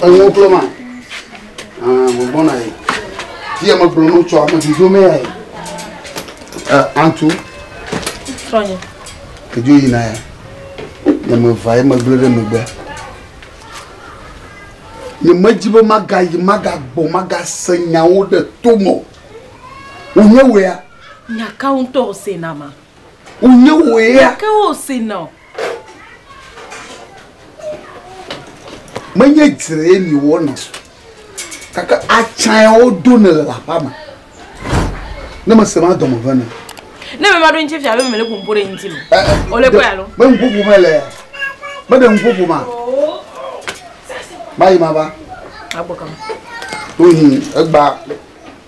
Enuwo kplɔ ma. Ah, megbɔna yi. Fia megblɔ nu tsɔ ame dodo me ya yi. Antu. Srɔ̃nye. Edzo yina ya. Nye meva ye megblẽ ɖe megbe. Nye medzi be magayi, magagbɔ, magase nyawo ɖe to me o. Wònye wòe ya? Nya kawo ŋutɔ wòsena ma? Wònye wòe ya? Nya kawo wòsena o? Menye dzre ye miwɔna o. Gake atsãe wodonɛ le aƒea me. Ne mese ma dɔme vena. Ne me ma ɖo ŋuti fia be mele ƒoƒo ɖe ŋuti lo. Ole kɔe alo? Me ŋuƒoƒo mele ya. Meɖe ŋuƒoƒo ma. Mayi ma va. Agbɔ kama. Tohi egba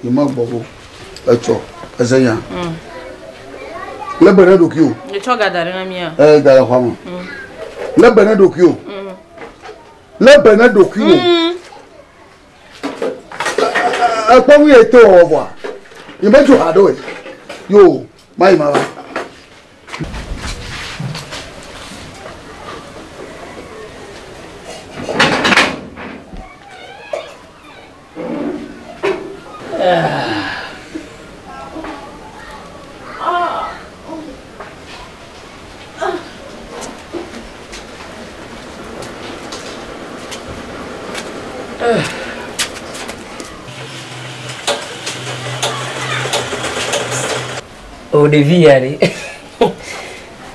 yi me gbɔ go. Etsɔ ezenya. Le be ne ɖokui o. Etsɔ ga da ɖe na mía. Ee da ɖe xɔa me. Le be ne ɖokui o. Le be ne ɖokui o. Ekpɔ nu ye to wɔwɔ vɔa. Yi me dzo haɖe o. Yo mayi ma va. O ɖevi ya ɖe.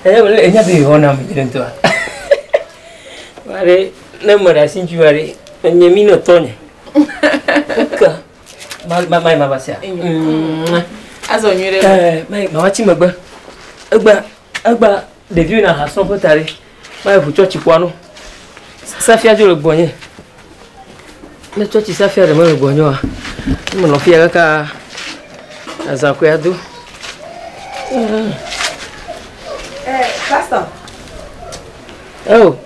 Enya be yewɔna ame dzre ŋutɔa. Wa ɖe ne meɖe asi ŋutsu wa ɖe enye mi nɔ tɔnye. Ka ma ma ma va sia. Azɔ nyuie ɖe. Ɛɛ ma ma va tsi megbe. Egba egba ɖeviwo na ha srɔ̃ ƒe ta ɖe. Ma yi ʋu tsɔtsi ƒoa nu. Safia dzo le gbɔnye. Ne tsɔtsi safia ɖe mele gbɔnye oa, ne menɔ fia kaka azã koe ado. Eh, pastor. Oh.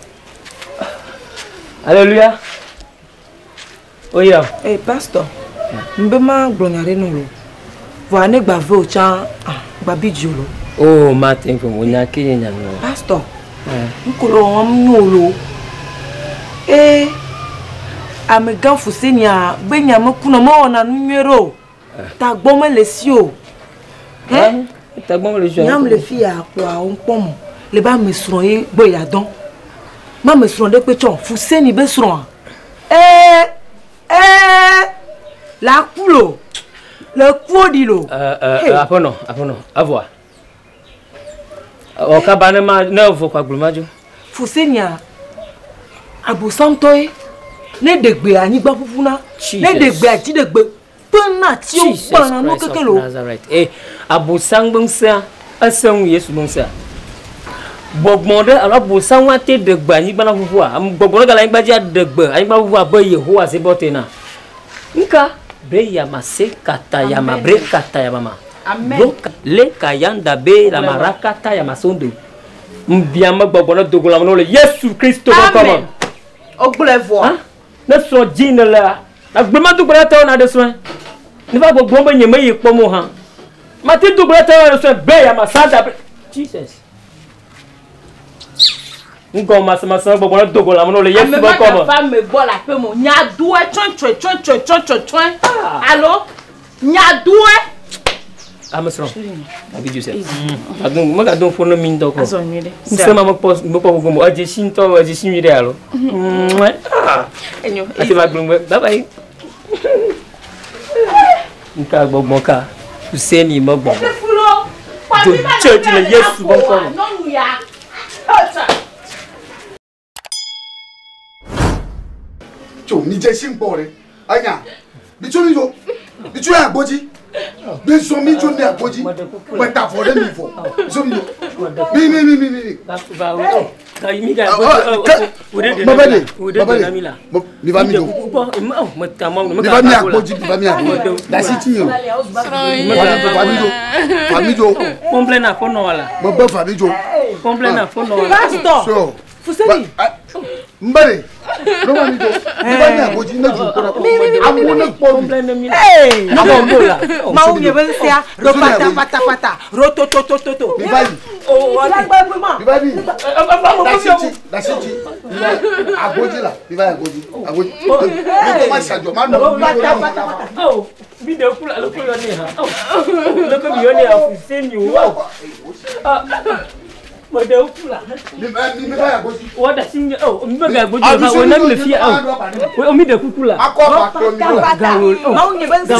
Alléluia. Oya. Eh, pastor. Mbe ma gblɔ nya ɖe nɔ lo. Vɔa ne gba ve o tsã, ah, gba bi dzi o lo. Oh, Martin ƒe mo nya ke nye nya nɔ. Pastor. Ŋko le wɔm nyo lo. Eh, amegã Fusenia be nya mekunɔ mewɔna nu nyuie ɖe o. Tagbɔ mele si o. Eh? Tagbɔ mele si o. Nyam le fi ya kplɔa wo kpɔm o. Le be ame srɔ̃ ye gbɔ ya dɔn. Ma ame srɔ̃ ɖe kpe tsɔ Fuseni be srɔ̃a. Eh, eh, la ku lo. Le kuo ɖi lo. Eh, eh, aƒenɔ, aƒenɔ, evɔa. Ɔ kaba ne ma ne evɔ kɔ agblɔ ma dzo. Fusenia abosamtɔ ye. Ne ɖe gbe anyigba ƒuƒu na. Ne ɖe gbe adzi ɖe gbe kpena tiwo kpana nu keke lo. Eh, abosam gbe ŋusẽa ese ŋu Yesu gbe ŋusẽa. Gbɔgbɔ ɖe alo abosam ate ɖe gbe anyigba na ƒuƒua. Gbɔgbɔ ɖe gale anyigba dzi aɖe gbe anyigba ƒuƒua abe Yehowa Zebaot ena. Nka be yama se kata yama bre kata yama ma. Amen. Le kayanda be la marakata yama sondo. Mbiame gbɔgbɔ ne dogo lãme ne wole Yesu Kristo ƒe ŋkɔ me. Wogblɔe vɔa. Ne srɔ̃ dzi ne lea, agbe ma do gbe ɖe tawò na ɖe srɔ̃e. Ne va gbɔgblɔm be nye meyi kpɔm o hã. Mate do gbe ɖe tawò na ɖe srɔ̃e be ya masada be Jesus. Ŋgɔ masemase gbɔgbɔ ne dogo lãme ne wole Yesu ƒe ŋkɔ me. Ame ma gafa ame gbɔ le aƒe me o. Nya doe tsɔtsɔe tsɔtsɔe tsɔtsɔe. Alo nya doe. Ame srɔ̃. Abi Joseph. Ado megado ƒo ne mi ŋutɔ kɔ. Azɔ nyuie ɖe. Ŋusẽ ma mekpɔ mekpɔ gbogbo mo. Edze si ŋutɔ edze si nyuie ɖe alo. Enyo. Ate va gblɔ bye bye. Nka gbɔgbɔ ka. Hussein me gbɔgbɔ. Do church le Yesu ƒe ŋkɔ me. Nyɔnu ya. Tso mi dze si ŋkpɔ ɖe. Enya. Mi tso mi dzo. Mi tso ya gbodzi. Mi zɔ mi tso mi agbodzi. Meta vɔ ɖe mi vɔ. Mi tso mi dzo. Mi mi mi mi mi. Baba de. Baba de. Mi va mi dzo. Mi va mi agbodzi. Mi va mi agbodzi. Dasi ti o. Va mi dzo. Va mi dzo. Kɔnplɛ na fɔ nɔ la. Mo bɛ va mi dzo. Kɔnplɛ na fɔ nɔ la. Pastor. So. Fuseni. Nbɛre. No ma mi do. Mi va nya goji ne ju ko na. Amu ne kpɔ mi. Ee. Awo la. Mawu nye be ŋusẽa ro pata pata pata ro to to to to to. Mi va yi. Mi va yi. Dasiti dasiti. Mi va agoji la. Mi va agoji. Agoji. Mi ko ma sajɔ ma nɔ. Pata pata pata. Awo mi de kula le ko yɔ ne ha. Le ko mi yɔ ne afuseni o. Mo de kula. Mi mi va agoji. Wọ́n da sí ní ọ̀ mi bẹ ga gbójú ọba wọn náà mi lè fi ọ̀ o mi de kuku la. Akɔ ba kplɔ mi do la. Mawu nye be ŋusẽ.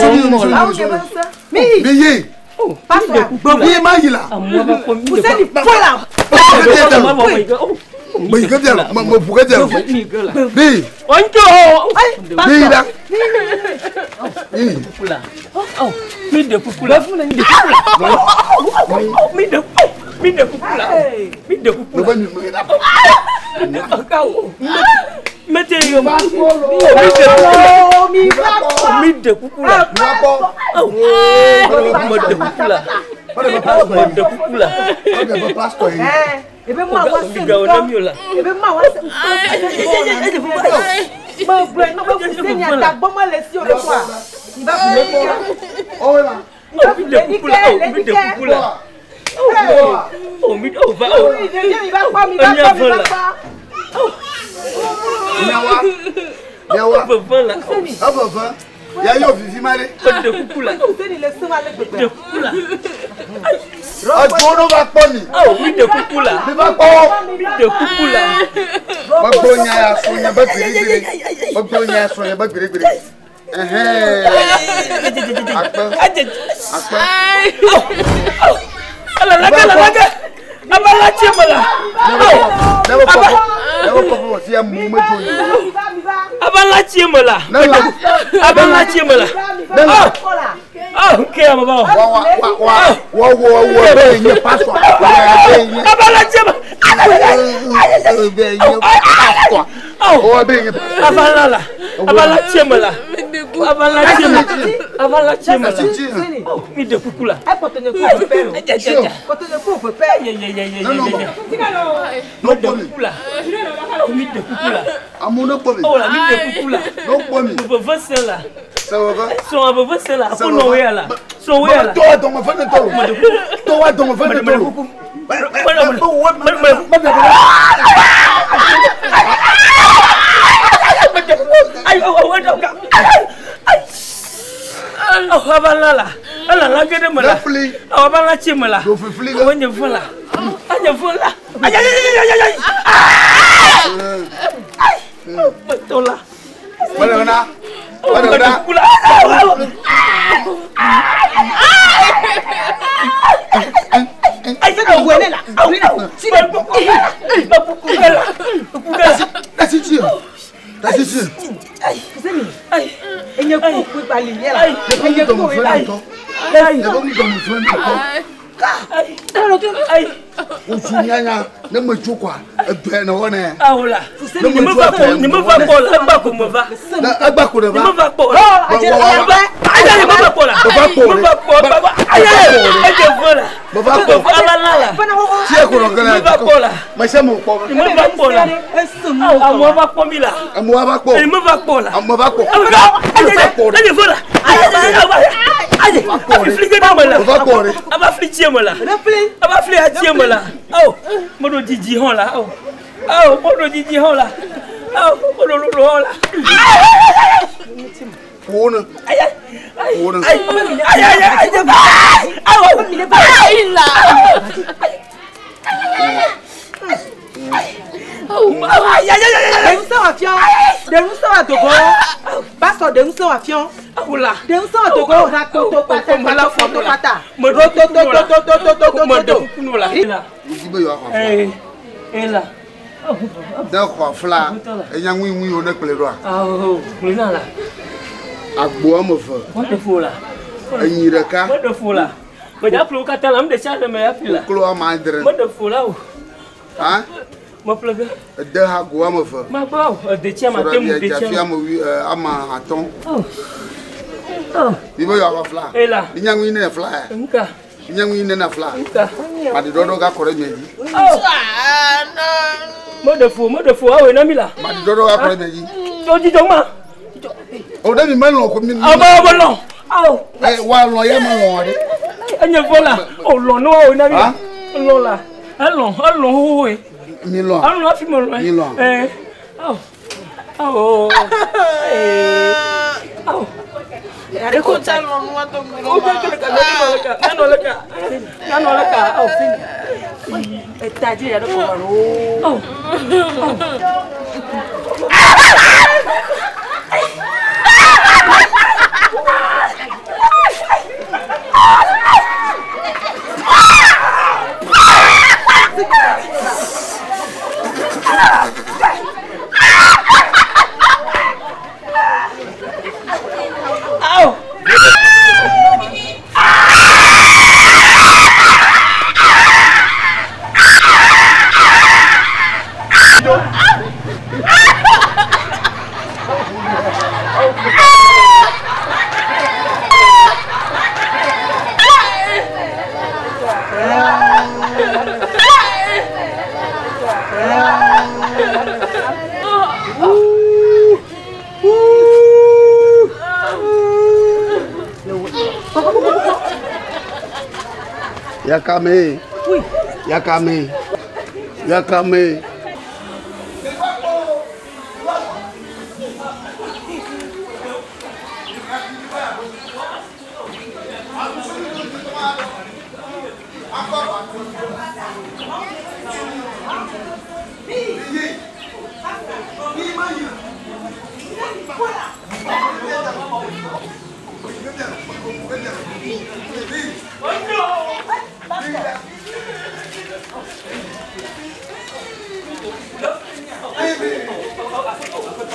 Mawu nye be ŋusẽ. Mi Mi ye. pastor Mi ma yi la. Àmọ́ bá kọ́ mi de Fuseni fola. Me yi ke bia me me ʋu ke bia lo. Mi. Ọ̀njọ́ Mi yi la. Mi. kukula. Mi de kukula. Mi de kukula. Mi de mi de kukula. Mi de Me kukula. va mi me da. Mete yo. Mi Mi va kpɔ. Mi de kukula. Mi va kpɔ. Mo de kukula. Mo de kukula. O de be pastor ye. Ebe ma wa se Mi ga ọ̀nà mi ò la. Ebe ma wa se Me gblɔe na be Fuseni atagbɔme le si o le kɔa. Mi va ƒle ɖike. Ɔwɔ la. Mi va Mi ƒle de kukula. ɖike le Mi de ɖike. kukula. Oh, mi oh va oh. Mi ɖevia mi va kpɔ mi va kpɔ mi va kpɔ. Nyawa. Nyawa. Veve la. Eveve. Ya yɔ vivi ma ɖe. Mo de kukula. Fuseni le sẽm ale gbegbe. De kukula. Edzo no va kpɔ mi. Oh, mi de kukula. Mi va kpɔ. Mi de kukula. Megblɔ nya ya srɔ̃ nye be gbeɖegbeɖe. Megblɔ nya ya srɔ̃ nye be gbeɖegbeɖe. Ɛhɛn. Akpe. Akpe. Alalage alalage. Abala tse me la. Ne be kɔkɔ. Ne be kɔkɔ wɔ fia mu me dzo yi. Mi va mi va. Abala tse me la. Ne la. Abala tse me la. Mi va mi Ne va la. kpɔ la. Oh, nke ya baba. Wa wa wa wa wa wa wa be nye pastor. Wa be nye. Abala tse me. Be nye pastor. Oh, Wa be nye. abala la. Abala tse me la. Abala tse me. Abala tse me la. Fuseni. Oh, mi de kukula. Ekpɔtɔ nye ku ƒe o. Ja ja ja. Kpɔtɔ nye ku ƒe. Ye ye ye ye Ne nɔ ye mɔ. ye. Ne Mo de kpɔ mi. kukula. Oh, mi de kukula. Amewo ne kpɔ mi. Oh la, mi de kukula. Ne kpɔ mi. Veve se la. Sewɔƒe. Sɔn veve se la. Ko nɔ ya la. Sɔn ya la. Tɔwa dɔmɔ fɛn ne tɔ lo. Tɔwa dɔmɔ fɛn ne tɔ lo. Ayi, abala la. Alala gede me la. Ne fli. Awo abala tse me la. Do fifli Awo ge. nye fɔ la. A nye fɔ la. Ayi ayi ayi ayi ayi. Tɔ la. Wala na. Wala na. Kula. Ayi Wele la. Awo awo. Kukala. Kukala. Dasi tsi. Dasi tsi. Fuseni. Ayi. Enye ku ƒe bali ye la. Enye ku Dɔmɔ ƒe fɛn ne bali. tɔ. Ayi. Ne be nu dɔmɔ fɛn ne tɔ. Ayi. Wosu nyanya ne me tso kɔa edɔe ne wɔnɛ. Awo la. Ni me va kpɔ ni me va kpɔ la egba ko me va. Ne egba ko de Ni va. me va kpɔ la. Ayi ayi me va kpɔ la. Me va kpɔ Me va kpɔ ba ayi ayi edze ve la. Me va kpɔ. Abala la. Tie ko nɔ gɛlɛ. Me va kpɔ la. Me se me kpɔ. Ni me va kpɔ la. Amewo va kpɔ mi la. Amewo va kpɔ. Ni me va kpɔ la. Amewo va kpɔ. Ayi ayi edze ve la. Ayi ayi ayi ayi fili ge ɖe me la. Me va kpɔ ɖe. Aba fili tsie me la. Aba fili atsie me la. Awo mo ɖo dzidzi hã la. Awo awo mo ɖo dzidzi hã la. Awo mo ɖo lolo hã la. Ƒo ne. Ayi ayi Ƒo ne. ayi ayi ayi ayi awo Ayi la. ayi ayi ayi Ɖe ŋusẽ wɔ fiɔ. Ɖe ŋusẽ wɔ dogo. Pastor ɖe ŋusẽ wɔ fiɔ. awo la. Ɖe ŋusẽ wɔ dogo. Na toto pata toto pata. Mo Ro to to to to to to to Mo to de to. kuku la. Wodi be yewoaxɔ afla. Ee ela. Ne xɔ afla enya ŋuiŋui yiwo ne kplɔe ɖoa. Awo gblẽ la. Agbo woame eve. Mo de ƒo la. Enyi ɖeka. Mo de ƒo la. Medza ƒle wo katã la, nu ɖe sia ɖe me ya ƒle la. Koklo woame adre. Mo de ƒo la o. Hã? Mo ƒle ge. Ede ha go woame eve. Ma gbɔ o. Edetsia ma te mu Sɔɖɔ detsia. dzafi ame wui ame atɔ̃. Oh. Oh. Mi be yewoaxɔ afla. Ela. Enya ŋui ne fla ya. Nka. Enya ŋui ne na fla. Nka. Maɖi ɖɔɖɔ gakɔ ɖe mia dzi. Oh. Ah, non. Meɖe fu awoe na mi la. Ma di dɔdɔ akɔrɔ bɛ yi. O jijɔ ma. O de mi ma lɔn ko mi. Ɔbɛ ɔbɛ lɔn. Awo. Ɛ wa lɔn ya ma lɔn wa de. Enye vɔ la o lɔn ne wa wo na mi la. Lɔn la elɔn elɔn xoxoe. Mi lɔn. Elɔn hafi me lɔn. Mi lɔn. Ɛɛ awo awo ee awo. Ekota lɔn wa to mi O bɛ kele ka nanɔ le ka nanɔ le ka nanɔ le ka awo. Etadzi ya ɖe kɔme loo. Awo. Awo. Yakame. Yakame. Yakame.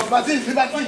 Vas-y, c'est parti.